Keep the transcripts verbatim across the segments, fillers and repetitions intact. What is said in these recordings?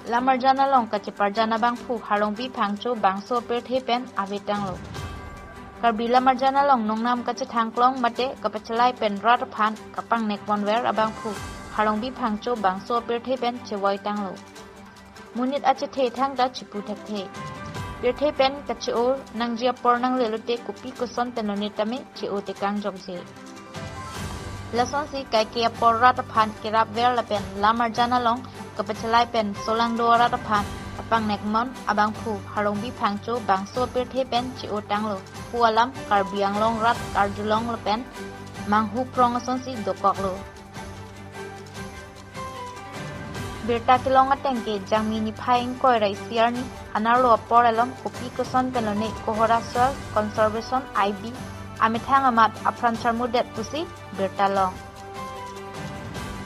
Lamarjan along kacheparjan abangphu Harlongbi Phangcho bangso apirthe pen avetanglo. Karbi Lamarjan along nongnam kachethangklong mate kapachelai pen rat aphan kapangnek ponver abangphu Harlongbi Phangcho bangso apirthe pen chevoitanglo. Monit achethe thangta chipu thekthe. Pirthe pen kache-o nangji apor nanglelote kopi koson pen lonit tame che-o tekang jokje. Lasonsi kaike apor rat aphan kerapver lapen Lamarjan along kapachelai pen solangdo arat aphan kapangnek mon abangphu Harlongbi Phangcho bangso apirthe pen che-otanglo pu alam Karbi Anglong rat karjulong lapen manghu prong asonsi dokoklo. Birta kelong ateng ke Jangmi niphai ingkoi ra isi arni anerlo apor along kopi koson pen lone Kohora Soil Conservation I B amethang amat apran charmudet pusi birta long.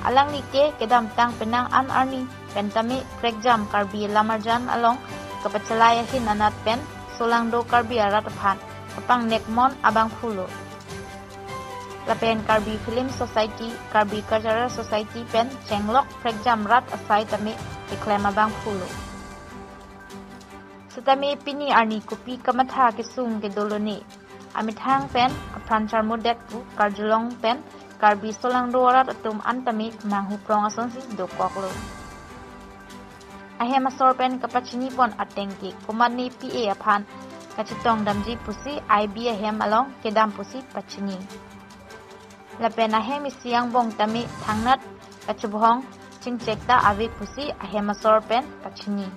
Alangli ke kedamtang penang an arni pen tame prekjam Karbi Lamarjan along kapachelai ahin anat pen solangdo Karbi arat aphan kapangnek mon abangphulo. Lapen Karbi Film Society, Karbi Cultural Society pen chenglok prekjam rat asai tame keklem abangphulo. Setame pini arni kopi kamatha kesung kedo lone. Amethang pen apran charmudet pu karjulong pen Karbi solangdo arat atum an tame manghu prong asonsi dokoklo. Ahem asor pen kapachini pon ateng ke komatne P A aphan kachetong damji pusi I B ahem along kedam pusi pachini. Lapen ahem isi angbong tame thangnat kachebhong chingchek ta ave pusi ahem asor pen pachini.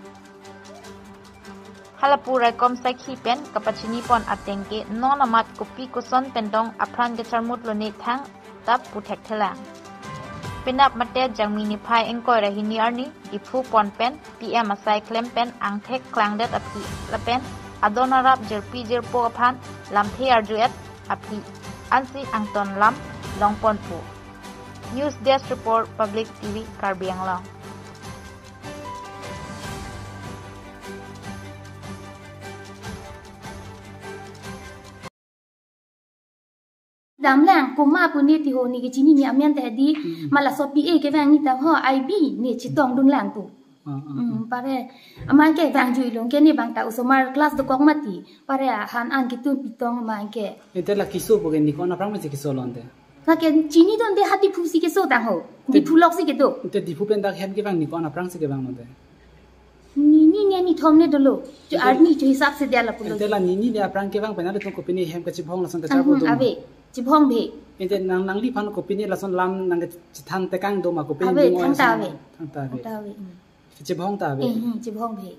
Halapu raikom sakhi pen kapachini pon ateng ke non amat kopi koson pen tong apran kacharmut lone thangta pu thekthelang. Penap mate Jangmi niphai ingkoi ra hini arni Diphu pon pen P M asai klem pen angthek klangdet aphi lapen adon arap jirpi jirpo aphan lamthe arju-et aphi ansi angton lam long ponpo. News Desk Report, Public T V, Karbi Anglong. Damlang, komat pu ne tiho ne kechinine amen ta di, Hmm. ma laso P A kevang ne tang ho, I B ne chetongdunlang pu. Ah, ah, Hmm, ah. Pare, aman ke vangjuilo, ke ne bang ta osomar class dokok mati, pare han an ketun pitong aman ke. Ente la keso pu ke ne ko-an aphrang mesi keso lo ente? Lake chinidunde ha Diphu si keso tang ho. Te Diphu lok si kedo. Ente Diphu pen dak hem kevang ne ko-an aphrang si kevang lo ente? Nini ne nithom ne dolo. Cho Ente arni cho hisap si dia lapulo. Ente la nini ne aphrang kevang pen nanglitum kopine hem kachebhong lason kachar Hmm, bodum. Ave. Chebhong bhe. Ente nang nangliphan kopine lason lam nangkachethan tekang do ma kopine Ave, ding thangta oi ave. Thangta ave. Thangta ave. Hmm. Chebhong ta ave. Eh, hmm, chebhong bhe.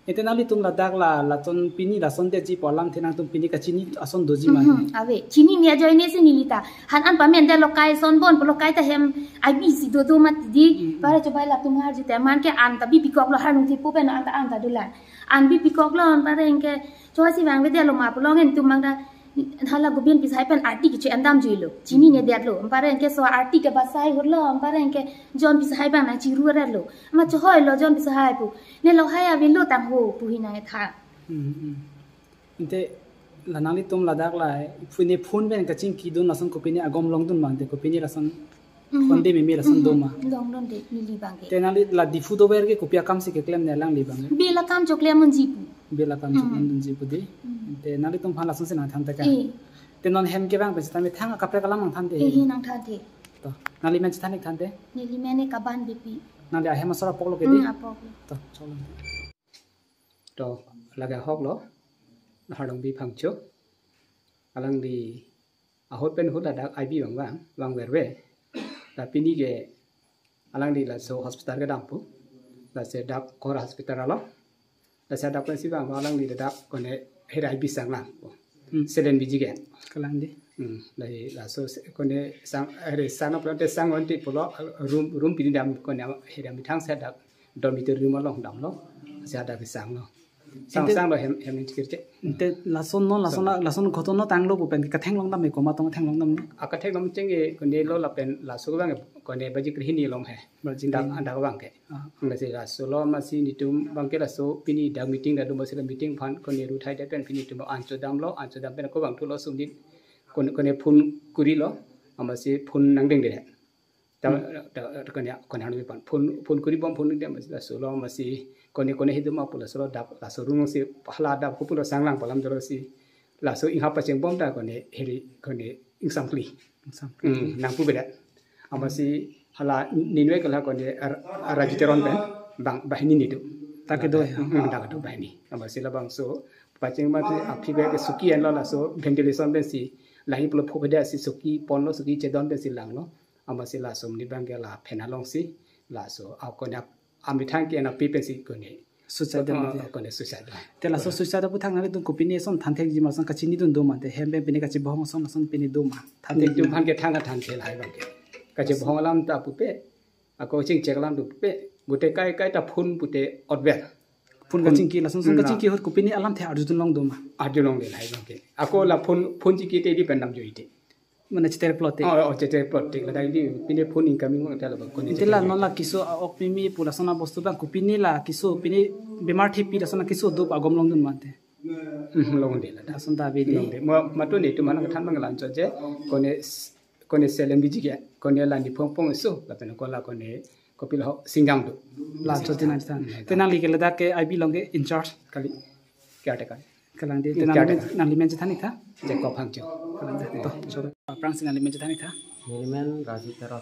Ente nanglitum ladak la, lason pini lason detji pu alamthe nangtum pini kachini ason doji ma. Mhm, ave. Chinine ajoine si neli ta. Han an pamendetlo kai son bon pulo kai ta hem I B si dodo mati di. Mhm. Pare chobai latum arju te aman ke an ta bipikoklo Harlongthipu pen an ta an ta dolang. An bipikoklo an pare anke choba si vangvedetlo ma pulo ngen tum bang ta hala Gobind Pisahai pen arti keche-en damjuilo. Chinine detlo. An pare anke so arti ke basai hurlo. An pare anke John Pisahai bang nangchiru-etlo. Ma chohoilo John Pisahai pu. Ne lahai avelo tang ho pu hina etha. Hmm, hmm. Ente la nanglitum ladak la phone, phone pen kachingkidun lason kopine agom longdun ma ente kopine lason Hmm. phone de meme lason do ma. Hmm. Longdunde neli bang ke. Te nangli la Diphu dover ke kopi akam si keklem ne alangli bang ke? Bill akam choklem unji pu. Bill akam Hmm. choklem unji pu di. Hmm. Ente nanglitum aphan lason si nangthan tekang. Eh. Te non hem kevang pen sitame thang kaprek alam nangthanthe. Eh, hi nangthanthe. To, nangli men chethan ik thanthe. Neli men ke Kaban Beypi. Nangli ahem asor apok lo ke di? Hmm, apok lo. To, cholo. To, lake ahok lo, Harlongbi Phangcho. Alangli ahut pen ahut ladak I B vang vang, vangverve. La pini ke alangli laso hospital kedam pu. Lasi dak Kohora hospital along. Lasi dak pensi vang alangli dak kone hera I B sang lang pu. Hmm. Selen biji ke. Kalang di. Hmm, lahi laso se-, kone sang, hera sang pulote sang onti pulo room, room pini dam kone hera methang si dak dormitory room along damlo. Si dak sang lo. Sang Ente sang lo hem, hem chikir che. Ente lason no, lason Sang. la-, lason ghotono tanglo pu pen katheng long dam e komat tong theng long dam ne? Akathek long cheng e kone lo lapen laso vang kone baji krehini long he. Baji Dak, krehini. Dak vang ke. Ah. Lasi laso lo masi netum bang ke laso pini dak meeting dak do masi la meeting aphan kone ru thai det pen pini netum an chodamlo, an chodam pen ko vang thulo sumdin kone, kone phone kurilo, amasi phone nangdengde. Ta, Hmm. ta, ta kone, kone hanu pan phone, phone kuri bom phone de masi laso lo masi kone kone hidu ma pu laso lo dap, laso rung si hala dap ko pulo sanglang palam dolo si. Laso inghap pacheng bom ta kone heri kone ingsam kli. Ingsam kli. Hmm, nangpu beda. Amatsi hala ninwe kala kone ar-, Raju Teron pen bang banghini nidu. Ta kedo ya? Hmm, ta kedo banghini. Amatsi labangso pacheng mati aphi be ke suki enlo laso ventilation pensi lahi pulo phu beda si suki ponlo suki chedon pensi langlo. Amatsi laso ni bang ke la phen alongsi laso a kone amethang ke na pi pensi kone. Suicide Oh, dam. Kone suicide dam. Te laso suicide aputhak nanglitum kopine ason thanthe ji ma ason kachinidun do ma te hem pen pine kachibohong ason ason pine do ma. Thanthe Netum aphan ke thang thanthe lahai bang ke. Kachibohong alam ta pupe. Ako chingchek alam tu pupe. Gute kai kai ta phone pute otver. Phone Phone. Kachingki lason son Hmm, kachingki hot kopine alamthe arjudun long do ma. Arjulongle lahai bang ke. Ako la phone phone chingki te di pen dam jo ite. Mane cheter plot te. Oh, oh, cheter plot te. Ladak di pine phone incoming mang tala bang kone Inte cheter la plot. Non la keso a-ok mimi pu lason abostu bang kopine la keso pine bemar thepi lason la keso do pa agom longdun ma te. Hmm, longde la. Lason ta bedi. Longde. Ma, matu netum mana kethan bang lancho je kone s-, kone selem biji ke kone la ni phong phong so la pen ko la kone kopilo singjang do. Lancho te nang than. Hmm, Te nangli ke ladak ke I B long ke in charge. Kali. Caretaker. Kalang di, Hmm, te nangli caretaker. Men, nangli men chethan ik tha? Jacob Hangjo. Kalang di, to, choro. Aphrangsi nangli men chethan ik tha? Neli men Raju Teron.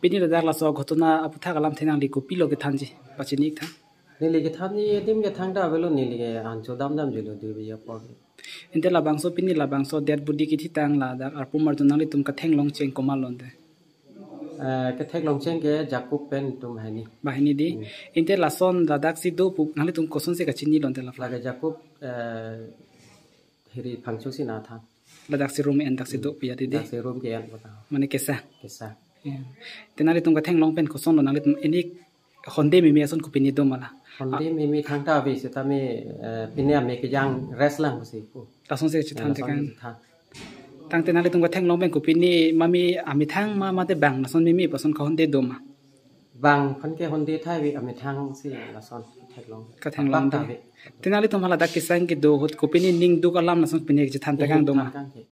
Pini ladak laso ghotona aputhak alamthe nangli kopilo kethanji, pachini ik tha? Neli kethanji adim ke thangta avelo neli ke ancho damdamjilo dui baje apor. Inte labangso pini labangso dead body kethitang ladak arpum arjun nanglitum katheklong cheng komat lo te? Eh, ketheklong cheng ke Jacob pen tum hini. Banghini di. Hmm. Inte lason ladak si do pu nanglitum kosonsi kachini lo te la? Lake Jacob, eh, hiri Phangcho si na tha. Ladak si room en dak si do pu ya di di. Dak si room ke-en pu tha. Mane kesa. Kesa. Ya. Te nanglitum katheklong pen koson lo nanglitum ini honde mimi ason kopine do ma la? Honde mimi thangta ave setame, eh, pine ame kejang rest lang si pu. Lason si Ya, chethan lason tekang. si tha. Tangte nanglitum katheklong pen kopine mami amethang ma mate bang lason mimi pu ason kahonde do ma? Bang aphan ke honde thai ave amethang si lason theklong. Katheklong Apak ta di. ave. Te nanglitum hala dak kesang kedo ahut kopine ning duk alam lason pine chethan tekang do ma? Than kang ke.